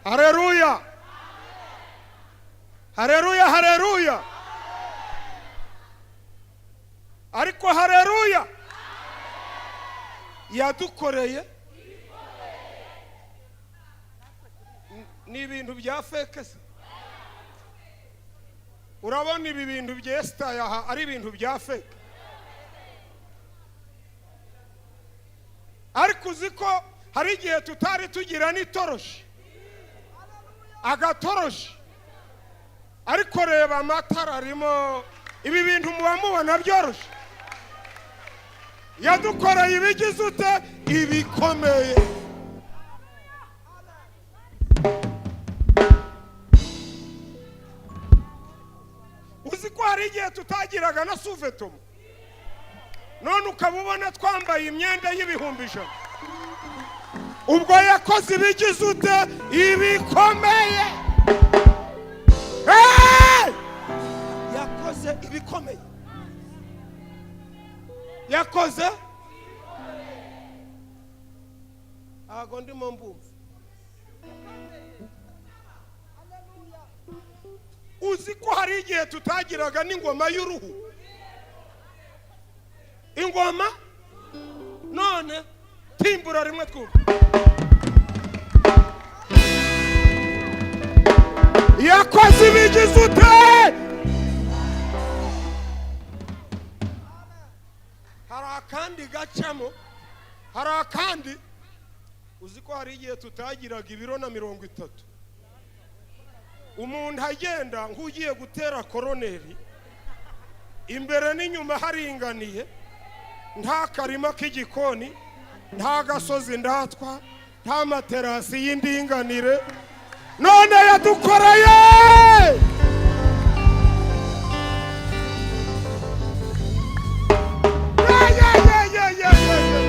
Hareruya, hareruya, hareruya! Ariko hareruya, yadukoreye ni ibintu bya fake se? Urabona ibi bintu byesitaye aha ari ibintu bya fake? Ariko uzi ko hari igihe tutari tugira n'itoroshi, agatoroshi? Ariko reba amatara arimo. Ibi bintu muba mubona byoroshye? Yadukoreye ibigize ute? Ibikomeye. Uzi ko hari igihe tutagiraga na sous-vêtements, none ukaba ubona twambaye imyenda y'ibihumbi 100? Ubwo yakoze ibigize ute? Ibikomeye. Hey! Yakoze ibikomeye, yakoze. Ntabwo ndimo mbumva. Uzi ko hari igihe tutagiraga n'ingoma y'uruhu, ingoma? None timbura rimwe twumva. Yakoze ibigize ute? Hari akandi gacamo, hari akandi. Uzi ko hari igihe tutagiraga ibiro na 30, umuntu agenda nk'ugiye gutera koroneri, imbere n'inyuma haringaniye, nta karima k'igikoni, nta gasozi ndatwa, nta materasi y'indinganire? None yadukoreye. Ye, ye, ye, ye, ye, ye, ye.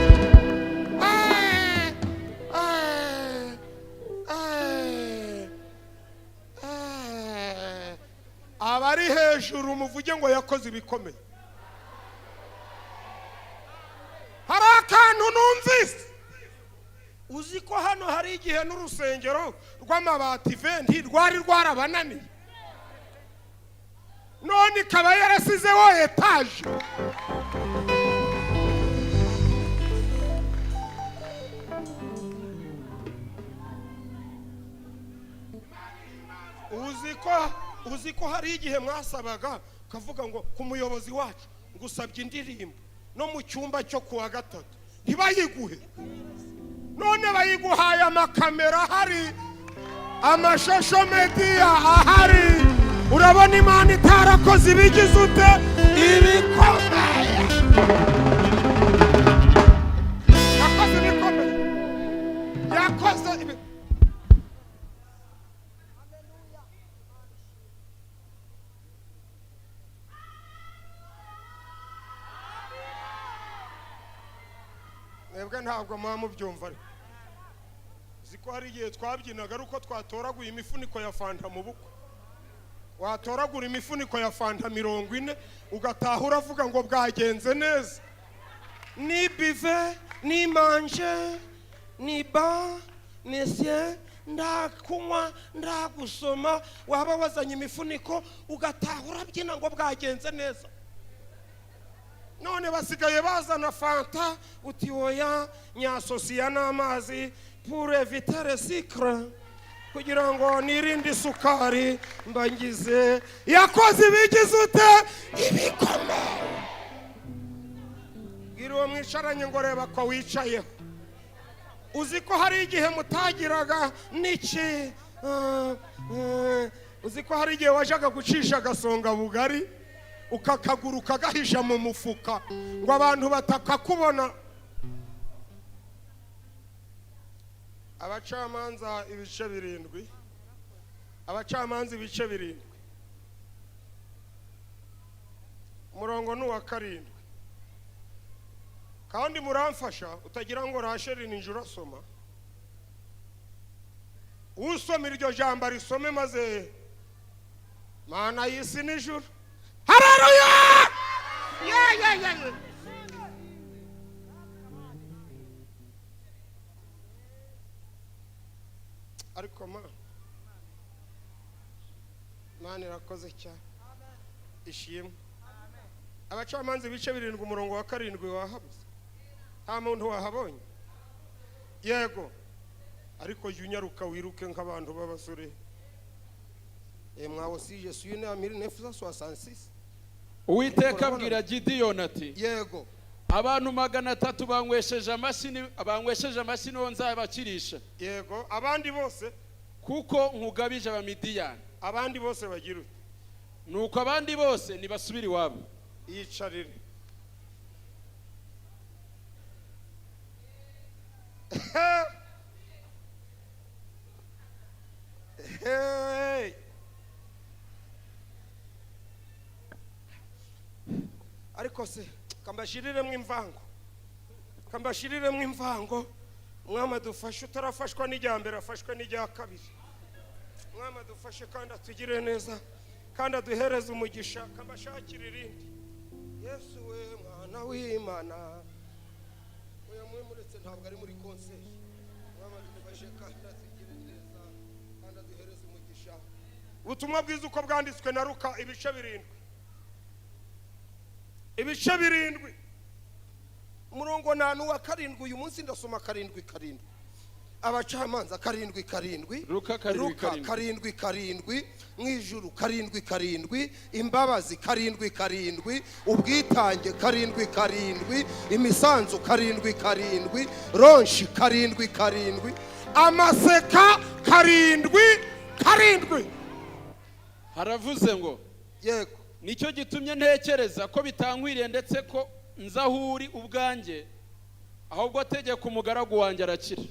Eh, eh, eh. Abari hejuru muvuge ngo yakoze ibikomeye. Hari akantu numvise. Uzi ko hano hari igihe n'urusengero rw'amabati 20 rwari rwarabananiye, none ikaba yarasizeho étage? Uzi ko hari igihe mwasabaga, ukavuga ngo ku muyobozi wacu ngo usabye indirimbo no mu cyumba cyo kuwa gatatu, ntibayiguhe? None bayiguhaye, amakamera ahari, amashusho media ahari. Urabona Imana itarakoze ibigize ute? Ibikomeye. Yakoze ibikomeye, yakoze ibi. Mwebwe ntabwo muba mubyumva. Ariko uzi ko hari igihe twabyinaga ari uko twatoraguye imifuniko ya fanta mu bukwe? Watoragura imifuniko ya fanta 40, ugataha uravuga ngo bwagenze neza. Ni bive, ni manje, ni ba mesiye, ndakunywa, ndagusoma. Waba wazanye imifuniko, ugataha urabyina ngo bwagenze neza. None basigaye bazana fanta, uti oya, nyasosiya n'amazi pour éviter sucre, kugira ngo nirinde isukari mbangize. Yakoze ibigize ute? Ibikomeye. Bwira uwo mwicaranye ngo reba ko wicayeho. Uzi ko hari igihe mutagiraga n'iki? Uzi ko hari igihe wajyaga gucisha agasonga bugari, ukakagura, ukagahisha mu mufuka ngo abantu batakakubona? Abacamanza ibice 7, Abacamanza ibice 7, umurongo ni uwa 7. Kandi muramfasha, utagira ngo Rasheli ninjye urasoma. Usoma iryo jambo arisome maze. Mana y'isi n'ijuru, hareruya! Ya, ya, ya, ya. Ariko ma Imana irakoze cyane, ishimwe. Abacamanza ibice 7, umurongo wa 7, wahabuze? Nta muntu wahabonye? Yego, ariko jya unyaruka wiruke nk'abantu b'abasore. Moi aussi, je suis né en 1966. Uwiteka abwira Gidiyoni ati: Abantu 300 banywesheje amashyi banywesheje amashyi nibo nzabakirisha, Yego, abandi bose kuko nkugabije Abamidiyani. Abandi bose bagira ute? Nuko abandi bose nibasubire iwabo. Yicarire. Hey! Ariko se kambashiriremo imvango, kambashiriremo imvango. Umwami adufashe, utarafashwa n'ijya mbere afashwe n'ijya kabiri. Umwami adufashe kandi atugire neza kandi aduhereze umugisha. Kambashakire irindi. Yesu we, mwana w'Imana, oya, mwe muretse, ntabwo ari muri concert. Umwami adufashe kandi atugire neza kandi aduhereze umugisha. Ubutumwa bwiza uko bwanditswe na Luka, ibice 7, ibice 7, umurongo nanu wa 7. Uyu munsi ndasoma 7 7. Abacamanza 7 7. Luka 7 Luka 7. 7 7. Mu ijuru 7 7, imbabazi 7 7, ubwitange 7 7, imisanzu 7 7, ronshi 7 7, amaseka 7 7. Haravuze ngo: Nicyo gitumye ntekereza ko bitankwiriye ndetse ko nza aho uri ubwanjye, ahubwo tegeka umugaragu wanjye arakira.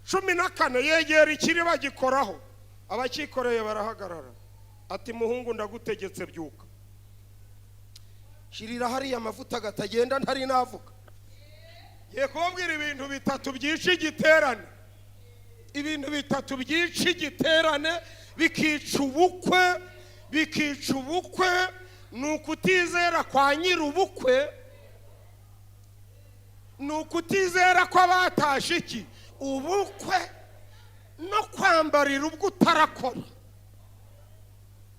14, yegera ikiri bagikoraho, abakikoreye barahagarara. Ati: "Muhungu, ndagutegetse, byuka." Shirira hariya amavuta gatagenda ntari navuga. Ngiye kubabwira ibintu bitatu byica igiterane, ibintu bitatu byica igiterane, bikica ubukwe, bikica ubukwe. Ni ukutizera kwa nyir'ubukwe, ni ukutizera kw'abatashe iki ubukwe, no kwambarira ubwo utarakora,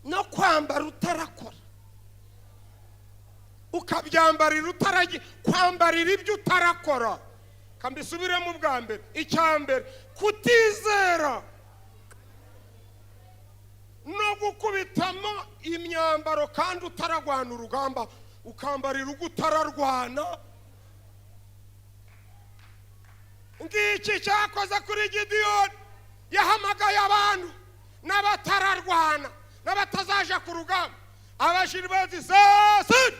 no kwambara utarakora, ukabyambarira utaragi, kwambarira ibyo utarakora. Kambisubiremo ubwa mbere. Icya mbere, kutizera no gukubitamo imyambaro kandi utararwana urugamba, ukambarira ubwo utararwana. Ngiki cyakoze kuri Gidiyoni: yahamagaye abantu n'abatararwana n'abatazaja ku rugamba, abashiri bati sasi,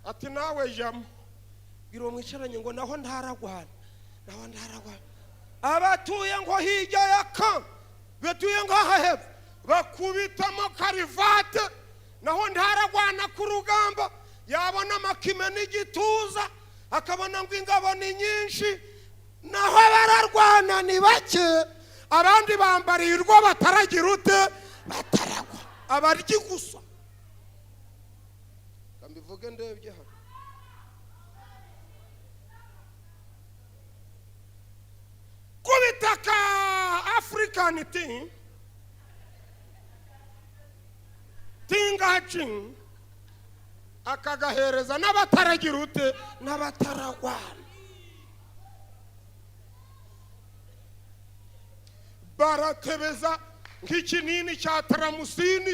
ati: "Nawe jamo." Bwira uwo mwicaranye ngo: "Naho ntararwana, naho ntararwana." Abatuye ngo hirya ya ka batuye ngaha hepfo bakubitamo karivate, naho ntararwana ku rugamba. Yabona amakime n'igituza, akabona ngo ingabo ni nyinshi, naho abararwana ni bake. Abandi bambariye urwo bataragira ute, bataragwa, abaryi gusa. Mbivuge ndebye hano. Kubitaka African team tingaci, akagahereza n'abataragira ute, n'abataragwana. Baratebeza nk'ikinini cya taramusini,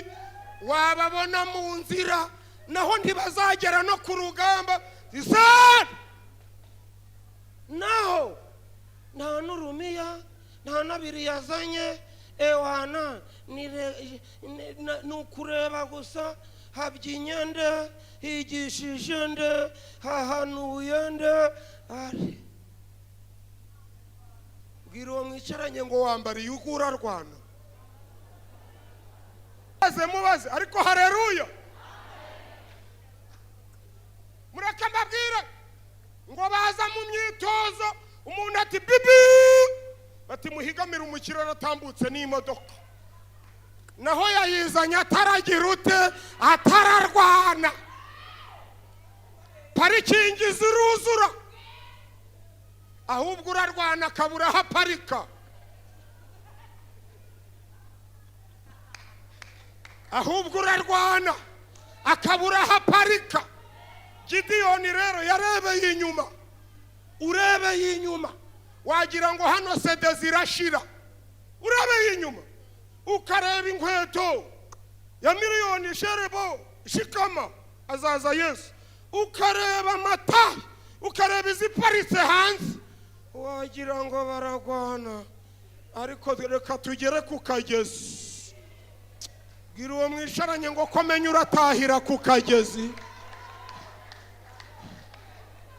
wababona mu nzira, naho ntibazagera no ku rugamba. Isari naho nta n'urumiya, nta n'abiri yazanye. Ewana, ni ukureba gusa. Habyinye nde? Higishije nde? Hahanuye nde? Ari bwira uwo mwicaranye ngo: "Wambariye uko urarwana?" Mubaze, mubaze. Ariko hareruya, mureke mbabwire ngo baza mu myitozo, umuntu ati: "Bibi!" Bati: "Muhigamire umukire aratambutse n'imodoka." Naho yayizanye ataragira ute, atararwana. Parikingi ziruzura, ahubwo urarwana akabura aho aparika. Ahubwo urarwana akabura aho aparika. Gidiyoni rero yarebeye inyuma. Urebeye inyuma wagira ngo hano CD zirashira. Urebeye inyuma ukareba inkweto ya miliyoni, sherebo shikama azaza Yesu, ukareba amata, ukareba iziparitse hanze, wagira ngo baragwana. Ariko reka tugere ku kagezi. Bwira uwo mwicaranye ngo komenya uratahira ku kagezi.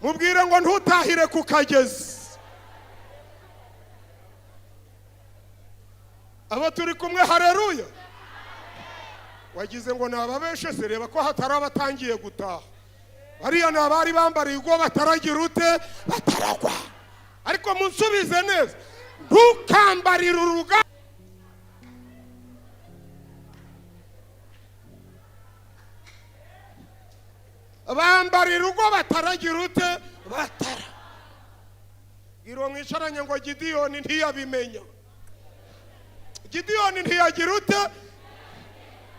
Mubwire ngo ntutahire ku kagezi. Abo turi kumwe, haleluya. Wagize ngo nababeshe se? Reba ko hatari abatangiye gutaha. Bariya ni abari bambariye ubwo bataragira ute, bataragwa. Ariko munsubize neza, ntukambarire uruga. Bambarira ubwo bataragira ute, batara. Bwira uwo mwicaranye ngo Gidiyoni ntiyabimenya. Gidiyoni ntiyagira ute,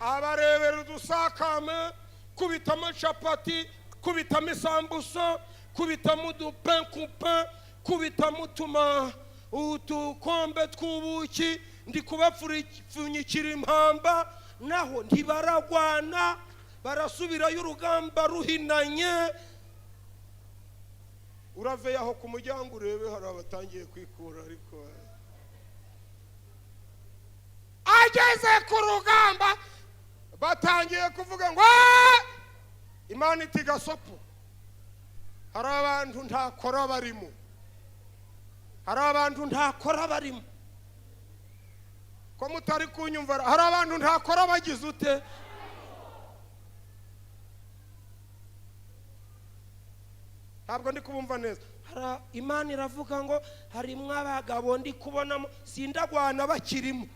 abarebera udusakame, kubitamo capati, kubitamo isambusa, kubitamo udupain coupé, kubitamo utuma utukombe tw'ubuki, ndi kubapfunyikira impamba. Naho ntibaragwana, barasubirayo urugamba ruhinanye. Uraveye aho ku muryango urebe hari abatangiye kwikura. Ariko ageze ku rugamba batangiye kuvuga ngo Imana iti gasopo. Hari abantu ntakora barimo, hari abantu ntakora barimo. Ko mutari kunyumva? Hari abantu ntakora bagize ute? Ntabwo ndi kubumva neza. Hari Imana iravuga ngo harimwo abagabo ndi kubonamo sindagwana bakirimo,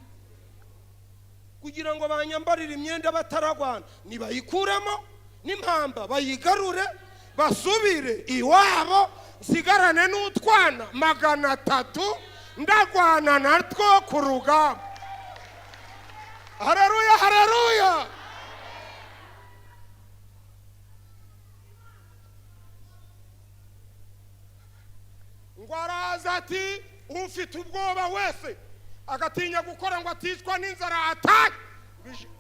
kugira ngo banyambarire imyenda bataragwana, nibayikuremo n'impamba bayigarure, basubire iwabo, nsigarane n'utwana 300 ndagwana natwo ku rugamba. Haleluya, haleluya. Ngo araza ati ufite ubwoba wese agatinya gukora ngo aticwa n'inzara atahe,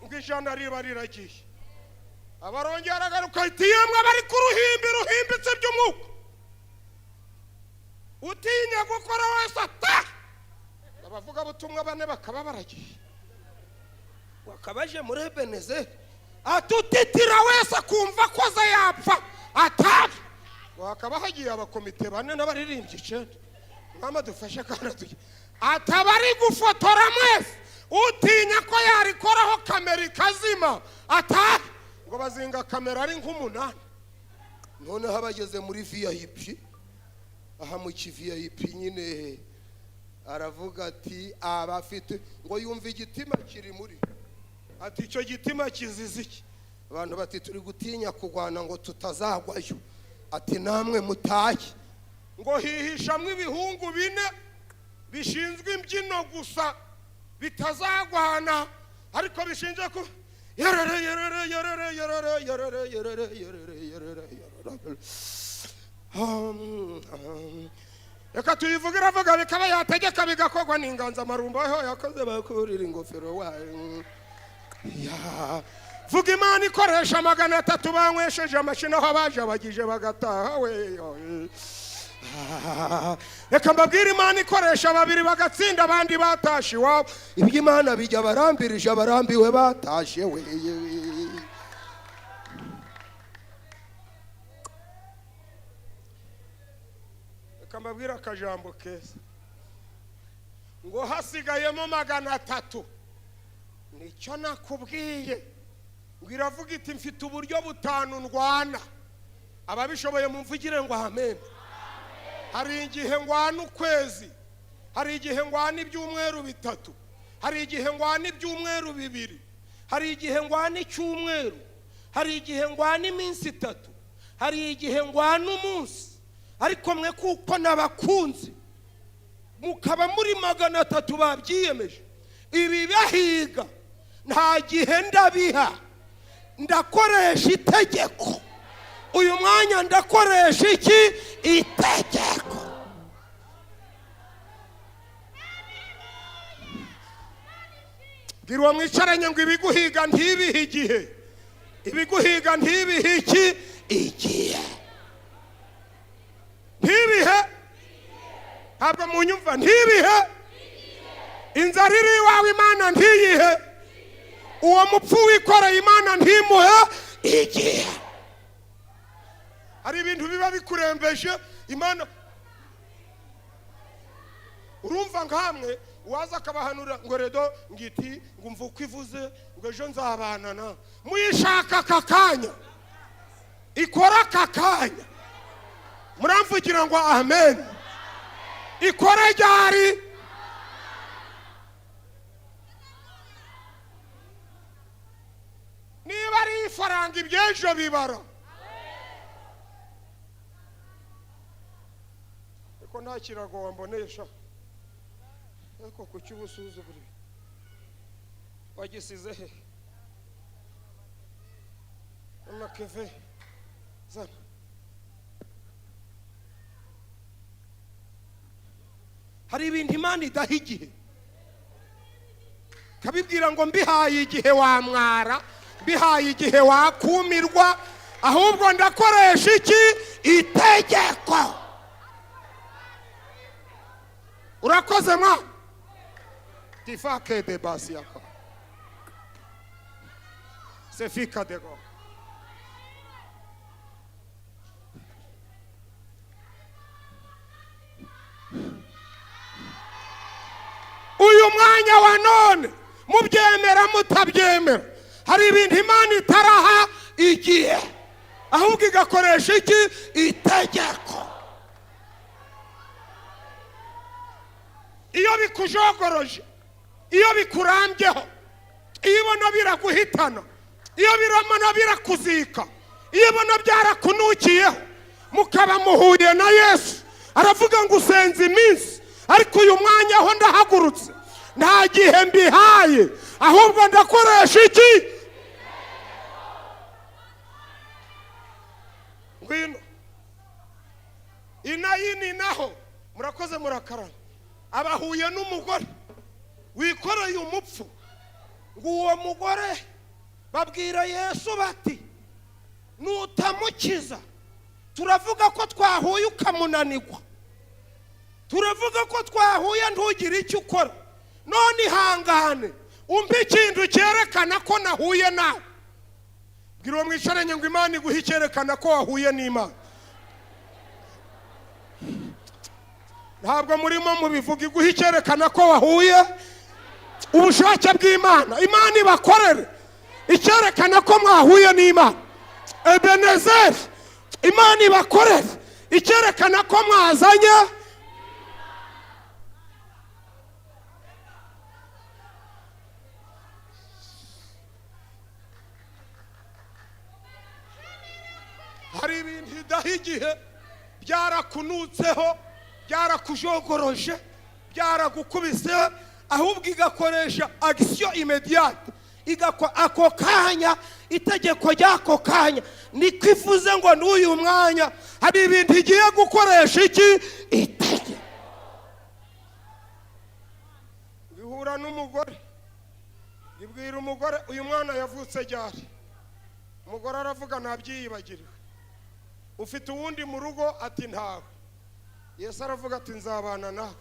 ngo ijana riba riragiye. Abarongera aragaruka ati yemwe abari ku ruhimbi ruhimbitse by'umwuka, utinya gukora wese atahe. Abavugabutumwa bane bakaba baragiye, wakabaje muri Ebenezeri, atutitira wese akumva ko aza yapfa atahe. Hakaba hagiye abakomite bane n'abaririmbyi 9. Mama dufashe kandi tujye. Atabari gufotora mwese, utinya ko yarikoraho kamera ikazima atahe. Ngo bazinga kamera ari nk'umunani. Noneho abageze muri VIP, aha mu ki VIP nyine, aravuga ati abafite, ngo yumve igitima kiri muri, ati icyo gitima kizize iki? Abantu bati turi gutinya kugwana ngo tutazagwayo. Ati namwe mutahe. Ngo hihishamwe ibihungu bine bishinzwe imbyino gusa bitazagwana, ariko bishinzwe ku yerere yerere yerere yerere yerere yerere yerere yerere yerere. Reka tuyivuge, iravuga bikaba yategeka bigakorwa n'inganzamarumbo. Aho yakoze bakurira ingofero wayo. Ya. Vuga Imana ikoresha 300 banywesheje amashyi, naho abaje abagije bagataha we. Reka mbabwire, Imana ikoresha babiri bagatsinda abandi batashe iwabo. Ibyo Imana bijya barambirije abarambiwe batashe we. Reka mbabwire akajambo keza, ngo hasigayemo 300. Nicyo nakubwiye. Ngo iravuga iti mfite uburyo butanu ndwana. Ababishoboye mumvugire ngo amen. Hari igihe ngwana ukwezi, hari igihe ngwana ibyumweru 3, hari igihe ngwana ibyumweru 2, hari igihe ngwana icyumweru, hari igihe ngwana iminsi 3, hari igihe ngwana umunsi. Ariko mwe kuko nabakunze mukaba muri 300 babyiyemeje, ibi bahiga Nta gihe ndabiha, ndakoresha itegeko. Uyu mwanya ndakoresha iki? Itegeko. Bwira uwo mwicaranye ngo ibiguhiga ntibihe igihe, ibiguhiga ntibihe iki? Igihe. Ntibihe. Ntabwo munyumva. Ntibihe. Inzara iri iwawe Imana ntiyihe, uwo mupfu wikoreye Imana ntimuhe igihe. Hari ibintu biba bikurembeje Imana. Urumva nkamwe uwaza akabahanura ngo redo ngiti ngo umva uko ivuze ngo ejo nzabana na muyishaka aka kanya, ikora aka kanya. Muramvugira ngo amen. Ikora ryari? Niba ari ifaranga iby'ejo bibara. Ariko nta kirago wambonesha, ariko kuki ubusuzugura? Wagisize he? Amakeve zana. Hari ibintu Imana idaha igihe, kabibwira ngo mbihaye igihe wamwara, mbihaye igihe wakumirwa, ahubwo ndakoresha iki? Itegeko. Urakoze mwa tifake de basiaka sefika dego. Uyu mwanya wa none mubyemera mutabyemera, hari ibintu Imana itaraha igihe, ahubwo igakoresha iki? Itegeko. Iyo bikujogoroje, iyo bikurambyeho, iyo ubona biraguhitana, iyo biromana birakuzika, iyo ubona byarakunukiyeho, mukaba muhuye na Yesu, aravuga ngo usenze iminsi, ariko uyu mwanya aho ndahagurutse nta gihe mbihaye, ahubwo ndakoresha iki? Ngwino inayini naho murakoze murakarana. Abahuye n'umugore wikoreye umupfu, ngo uwo mugore babwira Yesu bati nutamukiza turavuga ko twahuye ukamunanirwa, turavuga ko twahuye ntugire icyo ukora, none ihangane umpe ikintu cyerekana ko nahuye nawe. Bwira uwo mwicaranye ngo Imana iguhe icyerekana ko wahuye n'Imana. Ntabwo murimo mubivuga, iguhe icyerekana ko wahuye ubushake bw'Imana. Imana ibakorere icyerekana ko mwahuye n'Imana. Ebenezer, Imana ibakorere icyerekana ko mwazanye. Hari ibintu idaha igihe, byarakunutseho, byarakujogoroje, byaragukubise, ahubwo igakoresha action immédiate, ako kanya, itegeko ry'ako kanya. Niko ivuze ngo n'uyu mwanya hari ibintu igiye gukoresha iki? Itegeko. Bihura n'umugore, ibwira umugore uyu mwana yavutse ryari? Umugore aravuga ntabyiyibagiriwe. Ufite uwundi mu rugo? Ati ntawe. Yesu aravuga ati nzabana nawe.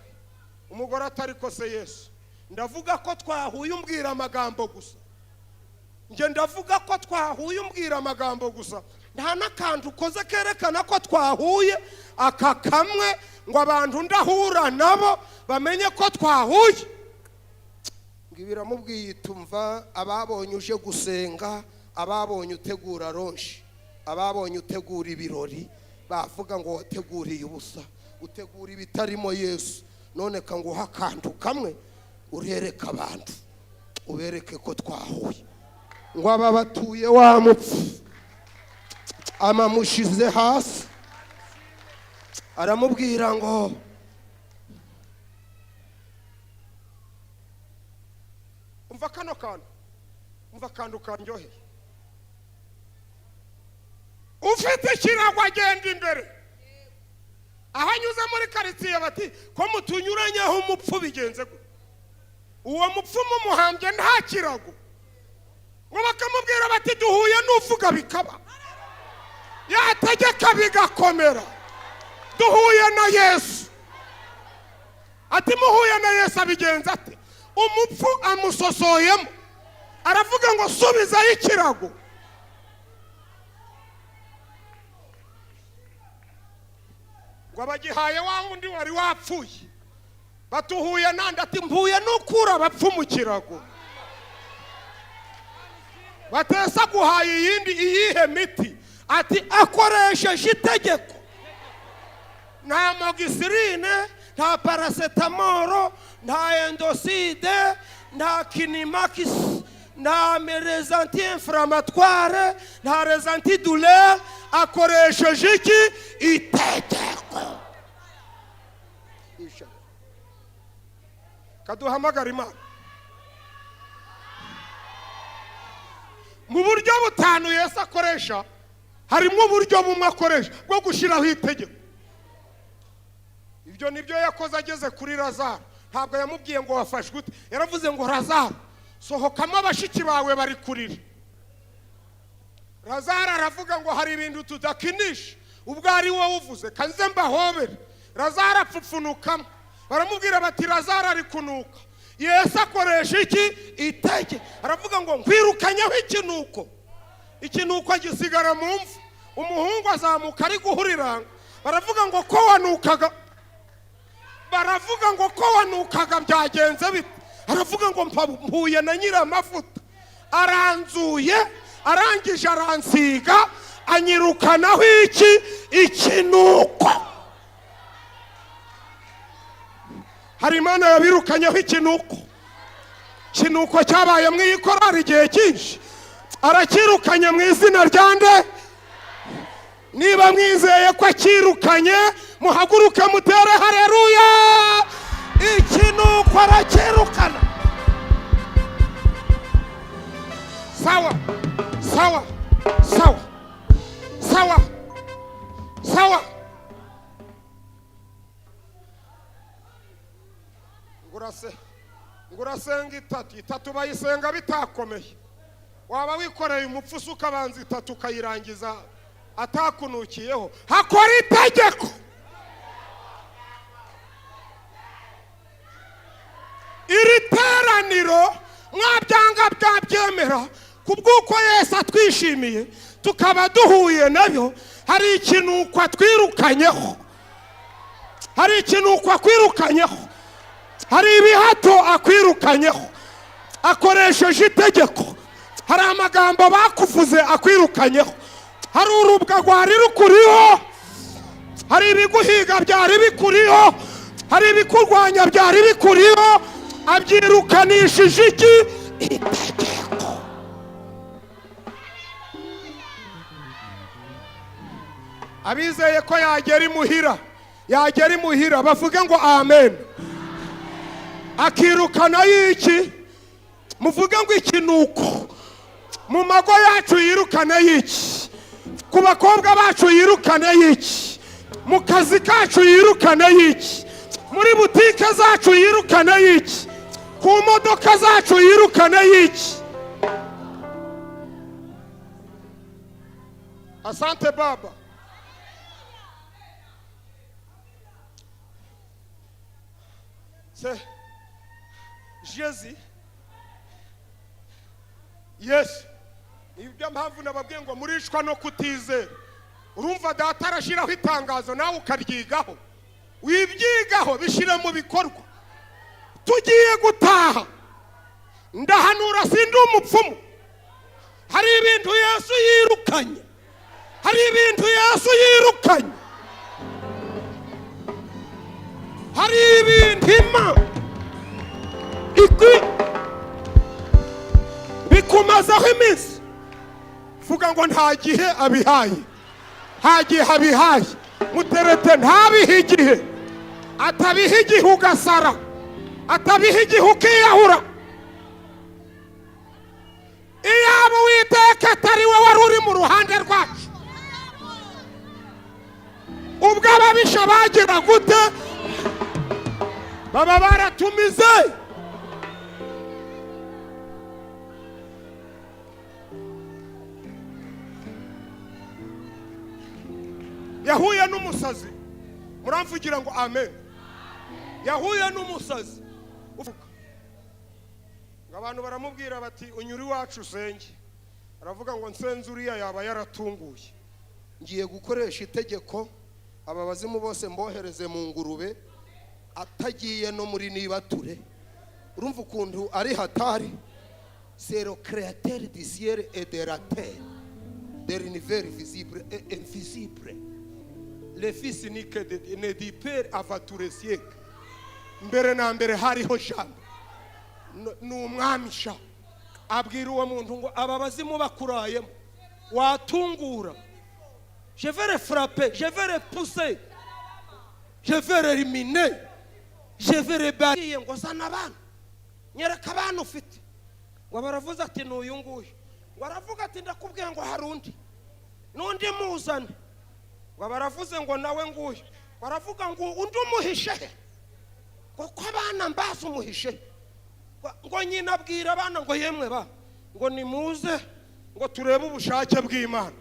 Umugore atari ko se Yesu, ndavuga ko twahuye umbwira amagambo gusa, nge ndavuga ko twahuye umbwira amagambo gusa, nta n'akantu ukoze kerekana ko twahuye, aka kamwe ngo abantu ndahura nabo bamenye ko twahuye. Ngo biramubwiye tumva ababonye uje gusenga, ababonye utegura ronshi, ababonye utegura ibirori, bavuga ngo wateguriye ubusa, utegura ibitarimo Yesu, none kanguha akantu kamwe urereka abantu, ubereke ko twahuye. Ngo aba batuye wa mupfu amamushize hasi, aramubwira ngo umva kano kantu. Umva akantu kanjyoheye: ufite ikirago agenda imbere. Aho anyuze muri karitsiye bati: "Ko mutunyuranyeho umupfu, bigenze gute? Uwo mupfu mumuhambye nta kirago?" Ngo bakamubwira bati: "Duhuye n'uvuga bikaba, yategeka bigakomera, duhuye na Yesu." Ati: "Muhuye na Yesu abigenza ate?" Umupfu amusosoyemo, aravuga ngo: "Subizayo ikirago." Ngo abagihaye wa wundi wari wapfuye. Batuhuye nandi? Ati: "Mpuye n'ukura abapfu mu kirago." Batesa guhaye iyindi iyihe miti? Ati: "Akoresheje itegeko. Nta amoxicilline, nta paracétamol, nta Indocid, nta Quinimax, nta les anti-inflammatoires, nta les antidouleurs. Akoresheje iki? Itegeko." Kaduhamagara Imana mu buryo butanu Yesu akoresha. Harimo uburyo bumwe akoresha bwo gushyiraho itegeko. Ibyo nibyo yakoze ageze kuri Lazaro. Ntabwo yamubwiye ngo: "Wafashwe ute?" Yaravuze ngo: "Lazaro, sohokamo, abashiki bawe bari kurira." Lazaro aravuga ngo: "Hari ibintu tudakinisha, ubwo ari wowe uvuze, kanze mbahobere." Lazaro apfupfunukamo. Baramubwira bati: "Lazaro ari kunuka." Yesu akoresha iki? Iteke. Aravuga ngo: "Nkwirukanyeho ikinuko." Ikinuko gisigara mu mva. Umuhungu azamuka ari guhuriranga. Baravuga ngo: "Ko wanukaga?" Baravuga ngo: "Ko wanukaga, byagenze bite?" Aravuga ngo: "Mpuye na nyiramavuta, aranzuye, arangije aransiga, anyirukanaho iki? Ikinuko." Hari Imana yabirukanyeho ikinuko. Ikinuko cyabaye mu iyi korari igihe cyinshi, arakirukanye mu izina rya nde? Niba mwizeye ko akirukanye, muhaguruke mutere hareruya. Ikinuko arakirukana. Sawa sawa sawa sawa sawa. Ngo urasenga itatu, itatu bayisenga bitakomeye. Waba wikoreye umupfu se, ukabanza itatu ukayirangiza atakunukiyeho? Hakora itegeko. Iri teraniro mwabyanga byabyemera, ku bw'uko Yesu atwishimiye tukaba duhuye nabyo, hari ikinuko atwirukanyeho, hari ikinuko akwirukanyeho, hari ibihato akwirukanyeho akoresheje itegeko, hari amagambo bakuvuze akwirukanyeho, hari urubwa rwari rukuriho, hari ibiguhiga byari bikuriho, hari ibikurwanya byari bikuriho. Abyirukanishije iki? Itegeko. Abizeye ko yagera imuhira, yagera imuhira, bavuge ngo: "Amen." Akirukana y'iki? Muvuge ngo: "Ikinuko." Mu mago yacu yirukane y'iki? Ku bakobwa bacu yirukane y'iki? Mu kazi kacu yirukane y'iki? Muri butike zacu yirukane y'iki? Ku modoka zacu yirukane y'iki? Asante baba. C'est Jésus. Yesu. Nibyo mpamvu nababwiye ngo murishwa no kutizera. Urumva data arashyiraho itangazo, nawe ukaryigaho. Wibyigaho, bishyire mu bikorwa. Tugiye gutaha, ndahanura, sindi umupfumu. Hari ibintu Yesu yirukanye, hari ibintu Yesu yirukanye, hari ibintu Imana ikwi bikumazeho iminsi. Vuga ngo: "Nta gihe abihaye, nta gihe abihaye." Muterete ntabihe igihe, atabiha igihe ugasara, atabiha igihe ukiyahura. Iyaba Uwiteka atari we wari uri mu ruhande rwacu, ubwo ababisha bagira gute? Baba baratumize. Yahuye n'umusazi, muramvugira ngo amen. Yahuye n'umusazi, ngo abantu baramubwira bati unyura iwacu usenge. Aravuga ngo nsenze uriya yaba yaratunguye, ngiye gukoresha itegeko, aba bazimu bose mbohereze mu ngurube, atagiye no muri nibature. Urumva ukuntu ari hatari. C'est le créateur du ciel et de la terre, de l'univers visible et invisible, le fils unique ne du père avant tous les siècles. Mbere na mbere hariho Jambo. Ni umwami sha. Abwira uwo muntu ngo aba bazimu bakurayemo watungura, je vais les frapper, je vais les pousser, je vais les éliminer, je vais les bannir. Ngo zana abana, nyereka abana ufite. Ngo baravuze ati ni uyu nguyu. Ngo aravuga ati ndakubwiye ngo hari undi, n'undi muzane. Ngo baravuze ngo nawe nguyu. Ngo aravuga ngo undi umuhishe he? Ngo ko abana mbazi umuhishe he? Ngo nyina abwira abana ngo yemwe ba, ngo nimuze ngo turebe ubushake bw'Imana.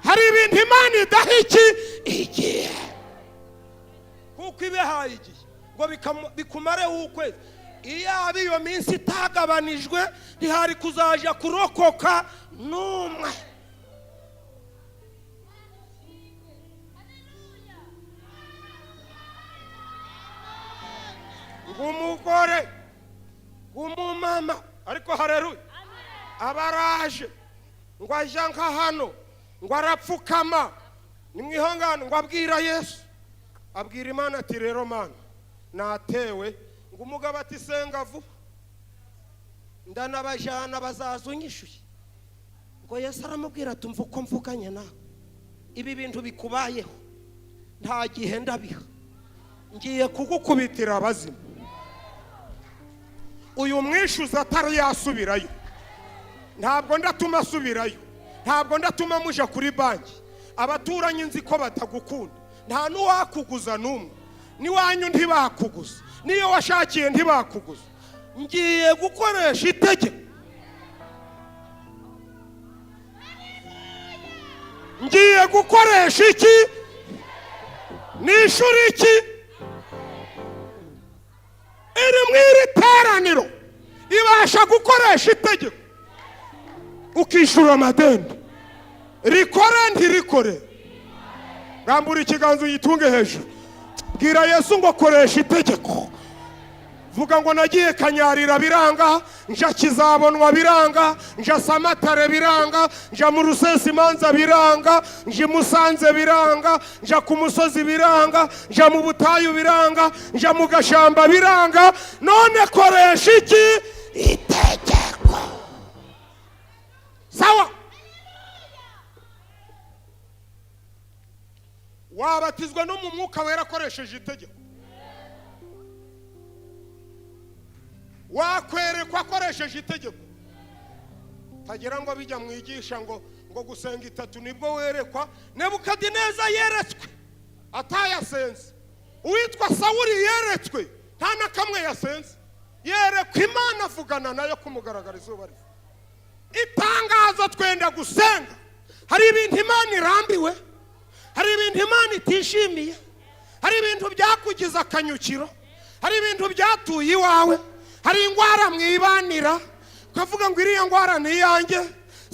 Hari ibintu Imana idaha iki igihe, kuko ibihaye igihe ngo bikumareho ukwezi. Iyaba iyo minsi itagabanijwe ntihari kuzaja kurokoka n'umwe. Ngumugore ngumumama, ariko haleluya, abaraje ngo ajya nka hano, ngo arapfukama, nimwihangane, ngo abwira Yesu, abwira Imana ati rero Mana natewe. Ngo umugabo ati senga vuba, ndanabajana bazaza unyishuye. Ngo Yesu aramubwira ati umva uko mvuganye nawe, ibi bintu bikubayeho nta gihe ndabiha, ngiye kugukubitira abazimu. Uyu mwishuza atari yasubirayo, ntabwo ndatuma asubirayo, ntabwo ndatuma muja kuri banki. Abaturanyi nzi ko batagukunda, nta n'uwakuguza n'umwe, n'iwanyu ntibakuguza, n'iyo washakiye ntibakuguza. Ngiye gukoresha itegeko, ngiye gukoresha iki, nishura iki. Iri mu iri teraniro ibasha gukoresha itegeko ukishura amadeni. Rikore ntirikore, rambura ikiganza uyitunge hejuru, bwira Yesu ngo koresha itegeko. Vuga ngo nagiye Kanyarira biranga, nja Kizabonwa biranga, nja Samatare biranga, nja mu Rusesimanza biranga, nja Musanze biranga, nja ku musozi biranga, nja mu butayu biranga, nja mu gashamba biranga, none koresha iki itegeko. Sawa, wabatizwa no mu mwuka wera akoresheje itegeko, wakwerekwa akoresheje itegeko. Tagira ngo bijya mwigisha ngo gusenga itatu nibwo werekwa. Nebukadineza yeretswe atayasenze, uwitwa Sawuli yeretswe nta na kamwe yasenze, yerekwa Imana avugana nayo kumugaragara izuba riva. Itangazo twenda gusenga, hari ibintu Imana irambiwe, hari ibintu Imana itishimiye, hari ibintu byakugize akanyukiro, hari ibintu byatuye iwawe, hari ingwara mwibanira ukavuga ngo iriya ngwara ni iyanjye.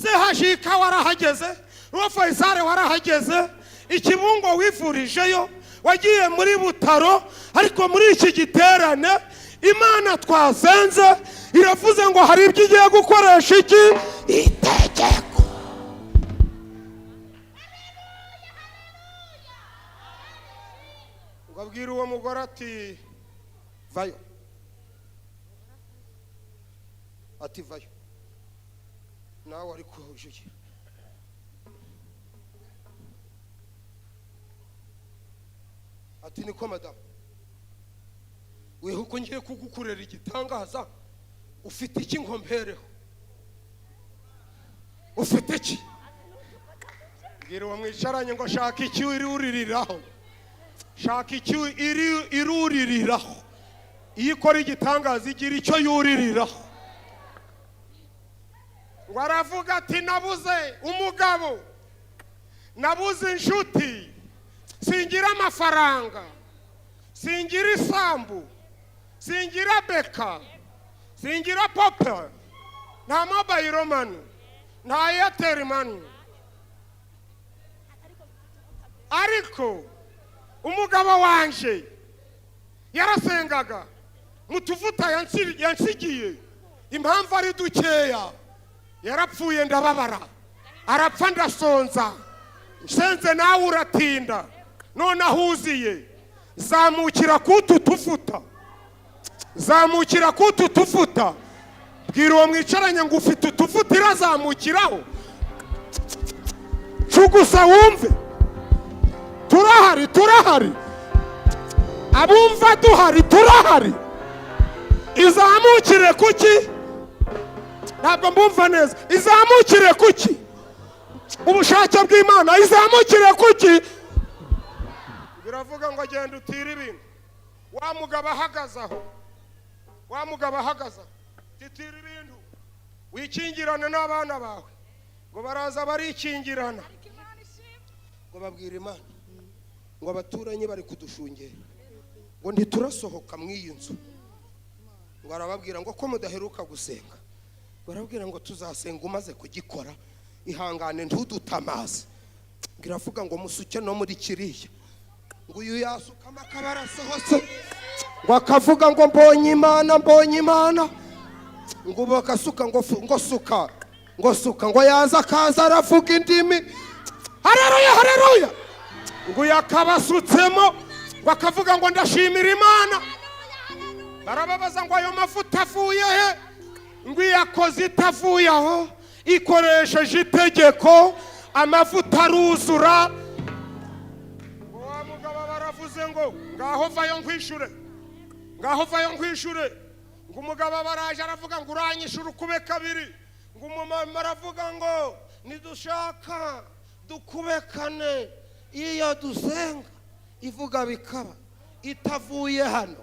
Sehashika warahageze, Ruwa Faisal warahageze, Ikibungo wivurijeyo, wagiye muri Butaro, ariko muri iki giterane Imana twasenze iravuze ngo hari ibyo igiye gukoresha iki itegeko. Ngo abwire uwo mugore ati vayo, ati vayo nawe ariko ujugira. Ati: "Niko madamu, weho uko ngiye kugukorera igitangaza, ufite iki ngo mpereho? Ufite iki?" Mbwira uwo mwicaranye ngo: "Shaka icyo iruririraho, shaka icyo iruririraho." Iyo ikora igitangaza igira icyo yuririraho. Ngo aravuga ati: "Nabuze umugabo, nabuze inshuti, singira amafaranga, singira isambu, singira beka, singira pope, nta mobile money, nta Airtel Money, ariko umugabo wanje yarasengaga mu tuvuta yansigiye. Impamvu ari dukeya, yarapfuye ndababara, arapfa ndasonza, nsenze nawe uratinda. None ahuziye, zamukira kutu tuvuta, zamukira kutu tuvuta." Bwira uwo mwicaranye ngo: "Ufite utuvuta irazamukiraho." Cugusa wumve. Turahari, turahari, abumva duhari, turahari. Izamukire kuki? Ntabwo mbumva neza. Izamukire kuki? Ubushake bw'Imana, izamukire kuki? Biravuga ngo: "Genda utire ibintu." Wa mugabo ahagaze aho, wa mugabo ahagaze aho, titira ibintu, wikingirane n'abana bawe. Ngo baraza barikingirana. Ngo babwira Imana ngo: "Abaturanyi bari kudushungera, ngo ntiturasohoka mu iyi nzu." Ngo arababwira ngo: "Ko mudaheruka gusenga?" Barabwira ngo: "Tuzasenga umaze kugikora, ihangane, ntudutamaze." Ngo iravuga ngo: "Musuke no muri kiriya." Ngo uyu yasukamo akaba arasohotse, ngo akavuga ngo: "Mbonye Imana, mbonye Imana." Ngo ubu bagasuka, ngo ngo suka, ngo suka, ngo yaza akaza aravuga indimi: "Hareruya, hareruya!" Ngo uyu akaba asutsemo, ngo akavuga ngo: "Ndashimira Imana." Barababaza ngo: "Ayo mavuta avuye he?" Ngo iyakoze itavuye aho, ikoresheje itegeko, amavuta aruzura. Ngo wa mugabo baravuze ngo: "Ngaho vayo nkwishure, ngaho vayo nkwishure." Ngo umugabo baraje aravuga ngo: "Uranyishura ukube kabiri." Ngo umumama aravuga ngo: "Nidushaka dukube kane, iyo dusenga ivuga bikaba, itavuye hano,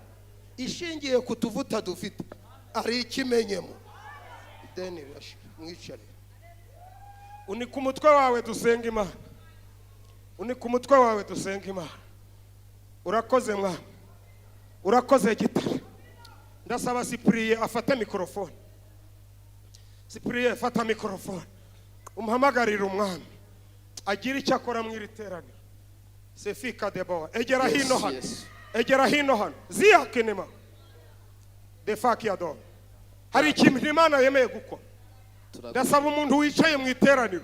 ishingiye ku tuvuta dufite, ari ikimenyemo, ideni rirashira." Mwicare, unika umutwe wawe dusenga Imana, unika umutwe wawe dusenga Imana. Urakoze Mwana, urakoze Gitare. Ndasaba Sipuriye afate mikorofone. Sipuriye, fata mikorofone, umuhamagarire umwami agire icyo akora mu iri teraniro. Sefika debowa, egera hino hano. Egera hino hano, ziyakinema defakiyadoro. Hari ikintu Imana yemeye gukora. Ndasaba umuntu wicaye mu iteraniro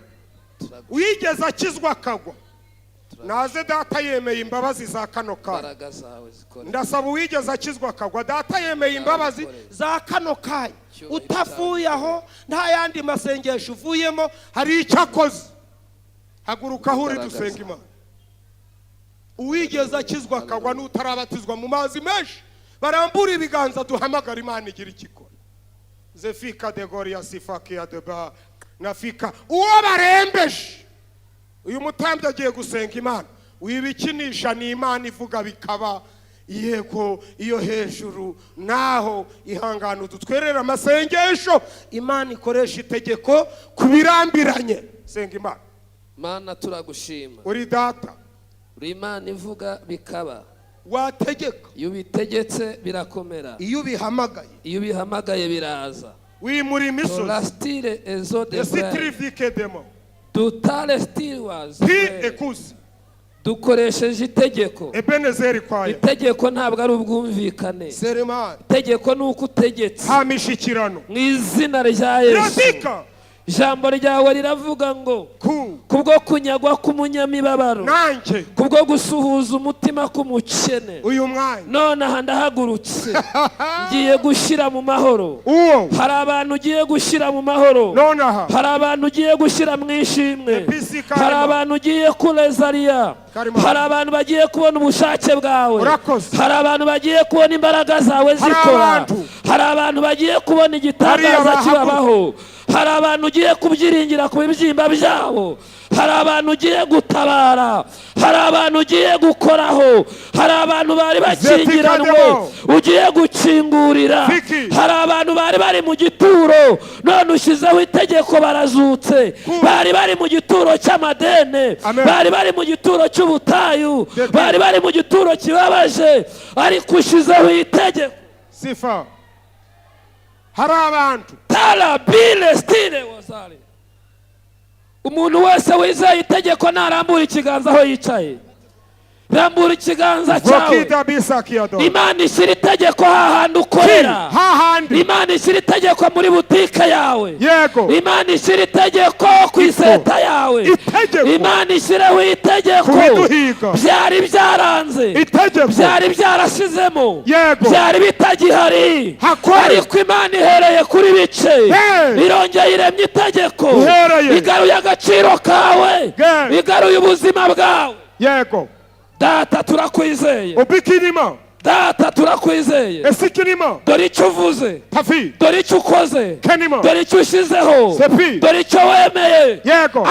wigeze akizwa akagwa, naze. Data yemeye imbabazi za kano kanya. Imbaraga zawe zikore. Ndasaba uwigeze akizwa akagwa, Data yemeye imbabazi za kano kanya. Cyubahiro. Utavuye aho, nta yandi masengesho uvuyemo, hari icyo akoze, haguruka aho uri. Imbaraga Dusenga zawe. Imana. Uwigeze akizwa akagwa n'utarabatizwa mu mazi menshi, barambura ibiganza, duhamagara Imana igira icyo ikora. Zefika de goria sifakia de ba nafika. Uwo barembeje, uyu mutambyi agiye gusenga Imana. Wibikinisha, ni Imana ivuga bikaba. Yego, iyo hejuru naho ihangane, udutwerere amasengesho. Imana ikoresha itegeko ku birambiranye. Senga Imana. Mana, turagushima. Uri Data. Uri Imana ivuga bikaba. Wategeka. Iyo ubitegetse birakomera. Iyo ubihamagaye. Iyo ubihamagaye biraza. Wimura imisozi. Torastire ezo de Esitirivike demo. Dutare stiriwazi. Pi ekusi. Dukoresheje itegeko. Ebenezeri kwaya. Itegeko ntabwo ari ubwumvikane. Seremani. Itegeko ni uko utegetse. Nta mishyikirano. Mu izina rya Yesu. Radika. Ijambo ryawe riravuga ngo Ku kubwo kunyagwa k'umunyamibabaro, nanjye kubwo gusuhuza umutima k'umukene, uyu mwanya none aha ndahagurutse, ngiye gushyira mu mahoro. Uwo Hari abantu ugiye gushyira mu mahoro. Nonaha. Hari abantu ugiye gushyira mu ishimwe. Episi Karima. Hari abantu ugiye kurezariya. Karima. Hari abantu bagiye kubona ubushake bwawe. Urakoze. Hari abantu bagiye kubona imbaraga zawe Hari zikora. abantu. Hari abantu bagiye kubona igitangaza Hariya bahaguruka. kibabaho. Hari abantu ugiye kubyiringira ku bibyimba byabo. Hari abantu ugiye gutabara. Hari abantu ugiye gukoraho. Hari abantu bari bakingiranwe Zetikademo. ugiye gukingurira. Fiki. Hari abantu bari bari mu gituro, none ushyizeho itegeko, barazutse. Bari bari mu gituro cy'amadene, Amen. bari bari mu gituro cy'ubutayu, Deki. bari bari mu gituro kibabaje, ariko ushyizeho itegeko. Sifa. Hari abantu. Tarabile stile wazari. Umuntu wese wizeye itegeko narambura ikiganza aho yicaye. Rambura ikiganza cyawe. Vokida bisakiado. Imana ishyira itegeko hahandi ukorera. Hahandi. Imana ishyira itegeko muri butike yawe. Yego. Imana ishyira itegeko ku iseta yawe. Itegeko. Imana ishyireho itegeko. Ku biduhiga. Byari byaranze, Itegeko. byari byarashizemo, Yego. byari bitagihari, Hakore. ariko Imana ihereye kuri bice, Hey. irongeye iremye itegeko, Ihereye. igaruye agaciro kawe, Ge. igaruye ubuzima bwawe. Yego. Data, turakwizeye. Ubikinima. Data, turakwizeye. Esikinima. Dore icyo uvuze, Tafi. dore icyo ukoze, Kenima. dore icyo ushyizeho, Sepi. dore icyo wemeye. Yego.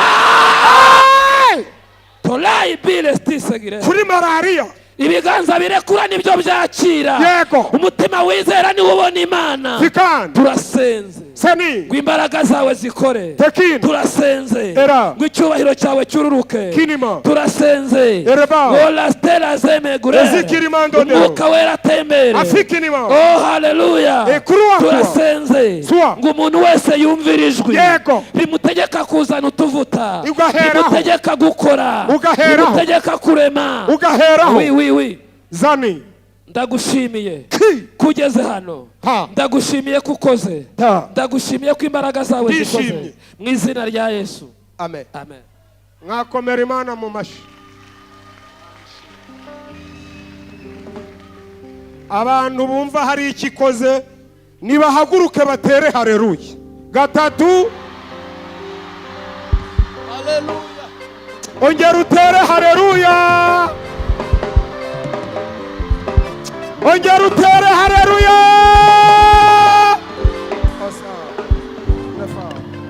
Torayi bile stisegire. Kuri malariya. Ibiganza birekura nibyo byakira. Yego. Umutima wizera niwo ubona Imana. Fikani. Turasenze Sani. ngo imbaraga zawe zikore. Tekin. Turasenze Era. ngo icyubahiro cyawe cyururuke. Kinima. Turasenze Ereba. ngo lasitera zemegure, Ezikirimandodero. Umwuka Wera atembere. Afikinima. Oh, haleluya. Ekuruwa kuwa. Turasenze Swa. ngo umuntu wese yumvire ijwi Yego. rimutegeka kuzana utuvuta, Ugaheraho. rimutegeka gukora, Ugaheraho. rimutegeka kurema. Ugaheraho. Wi wi wi. Zani. Ndagushimiye Ki. kugeze hano. Ha. Ndagushimiye ko ukoze. Ta. Ndagushimiye ko imbaraga zawe zikoze. Ndishimye. Mu izina rya Yesu. Amen. Amen. Mwakomera Imana mu mashyi. Abantu bumva hari icyo ikoze nibahaguruke batere hareruye gatatu. Haleluya. Ongera utere hareruya. Ongera utere hareruya.